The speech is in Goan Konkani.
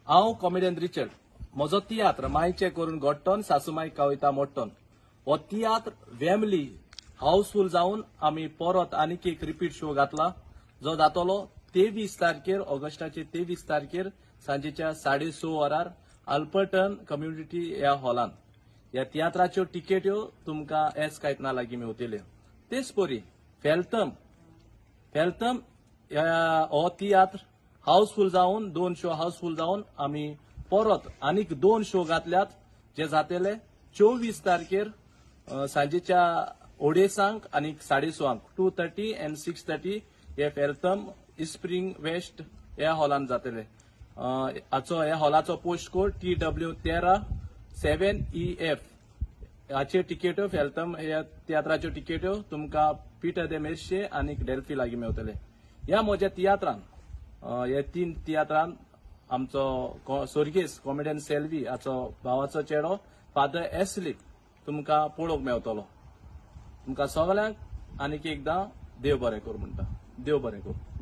हांव कॉमेडियन रिचर्ड. म्हजो तियात्र मायचे करून गोट्टन सासूमाय कविता मोट्टन हो तियात्र वेमली हाऊसफूल जावन आमी परत आनीक एक रिपीट शो घातला, जो जातलो 23 तारखेर, ऑगस्टाचे 23 तारखेर सांजेच्या 6:30 वरार अल्पर्टन कम्युनिटी ह्या हॉलान. ह्या तियात्राच्यो टिकेट्यो तुमकां एस कायतना लागीं मेवतल्यो. तेच परी फेल्तम फेल्तम हो तियात्र हाऊसफूल जावन 2 शो हाऊसफूल जावन आमी परत आनीक 2 शो घातल्यात, जे जातले 24 तारखेर सांजेच्या 2:30 आनी 6:30, 2:30 एंड 6:30 हे फेल्तम स्प्रींग वेस्ट ह्या हॉलान जातले. हाचो ह्या हॉलाचो पोस्ट कोड TW 13 7EF. हाच्यो टिकेट्यो फेल्तम ह्या तियात्राच्यो टिकेट्यो तुमकां पिटर दे मेर्शे आनी डेल्फी लागीं मेवतले. ह्या म्हज्या तियात्रान, ह्या 3 तियात्रान आमचो सोर्गेस कॉमेडियन सेल्वी हाचो भावाचो चेडो फादर एसलीप तुमकां पळोवंक मेवतलो. तुमकां सगळ्यांक आनीक एकदां देव बरें करूं म्हणटा. देव बरें करूं.